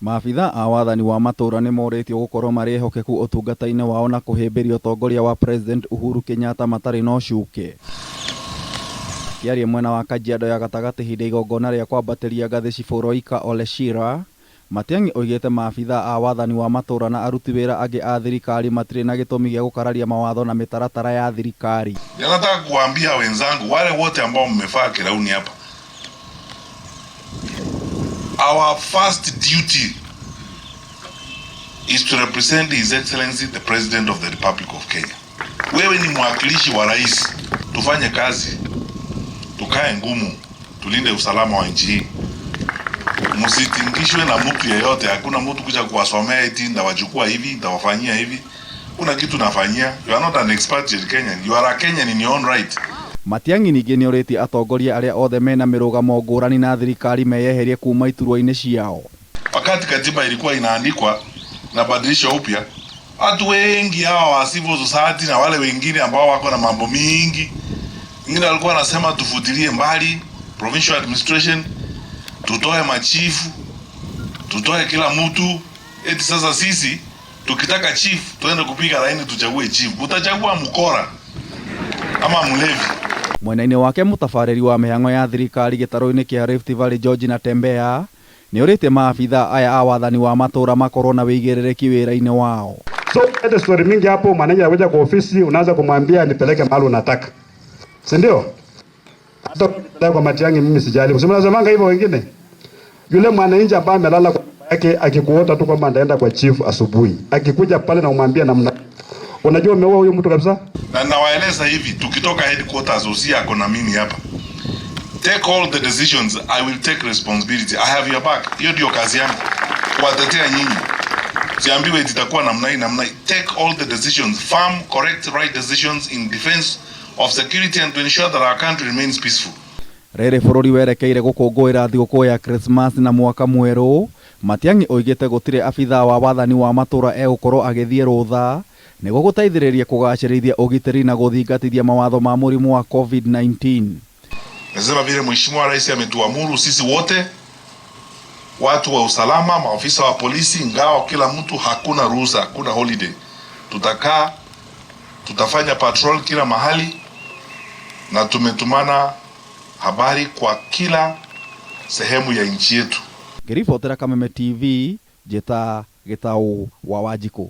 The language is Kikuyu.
Maabitha a wathani wa matũra nĩmorĩtio gũkorwo marĩ ehokeku ũtungata-inĩ wao na kũhĩmbĩria ũtongoria wa President Uhuru Kenyatta matarĩ na ũcuke. Akĩaria mwena wa Kajiado ya gatagatĩ hĩndĩ ya igongona rĩa kwambatĩria ngathĩ Cibũ Roika Ole Shira, Matiang'i oigĩte maabitha a wathani wa matũra na aruti wĩra angĩ a thirikari matirĩ na gĩtũmi gĩa gũkararia mawatho na mĩtaratara ya thirikari. Nataka kuwaambia wenzangu wale wote ambao mmevaa kirauni hapa, our first duty is to represent His Excellency the President of the Republic of Kenya. Wewe ni mwakilishi wa rais, tufanye kazi, tukae ngumu, tulinde usalama wa nchi hii. Msitingishwe na mtu yeyote. Hakuna mtu kuja kuwasomea eti ndawachukua hivi, ndawafanyia hivi. Kuna kitu nafanyia. You are not an expatriate Kenyan. You are a Kenyan in your own right. Matiang'i ningĩ nĩorĩtie atongoria arĩa othe mena mĩrũgamo ngũrani na thirikari meyeherie kuma iturwa-inĩ ciao. Wakati katiba ilikuwa inaandikwa na badilisho upya, watu wengi hawa wa civil society na wale wengine ambao wako na mambo mingi, wengine walikuwa wanasema tufutilie mbali provincial administration, tutoe machifu, tutoe kila mtu. Eti sasa sisi tukitaka chief tuende kupiga laini tuchague chief. Utachagua mkora ama mlevi? Mwena-inĩ wake mũtabarĩri wa mĩhang'o ya thirikari gĩtarũ-inĩ kĩa Rift Valley George Natembeya nĩorĩtie maabitha aya a wathani wa matũra makorwo na wĩigĩrĩrĩki wĩra-inĩ wao. So lete story mingi hapo, manager anakuja kwa ofisi, unaanza kumwambia nipeleke mahali unataka, si ndio? Hata ukipeleka kwa Matiang'i mimi sijali. Si mnasemanga hivyo wengine? Yule mwananchi ambaye amelala kwa nyumba yake akikuota tu kwamba ndaenda kwa chief asubuhi, akikuja pale na umwambia namna, unajua umeua huyu mtu kabisa. Na nawaeleza hivi, tukitoka headquarters, usia ako na mimi hapa. Take all the decisions, I will take responsibility. I have your back. Hiyo ndio kazi yangu, kuwatetea nyinyi. Siambiwe itakuwa namna hii namna hii. Take all the decisions, firm, correct, right decisions in defense of security and to ensure that our country remains peaceful. Rĩrĩ bũrũri werekeire gũkũngũĩra thigũkũ ya Christmas na mwaka mwerũ, Matiang'i oigĩte gũtirĩ abithaa wa wathani wa matũra egũkorwo agĩthiĩ rũtha nĩguo gũteithĩrĩria kũgacĩrithia ũgitĩri na gũthingatithia mawatho ma mũrimũ wa COVID-19. Nasema vile Mheshimiwa Rais ametuamuru sisi wote watu wa usalama, maafisa wa polisi, ngao, kila mtu, hakuna ruhusa, hakuna holiday. Tutakaa, tutafanya patrol kila mahali, na tumetumana habari kwa kila sehemu ya nchi yetu. Ngĩribotera Kameme TV, njĩta Gĩtaũ wa Wanjikũ.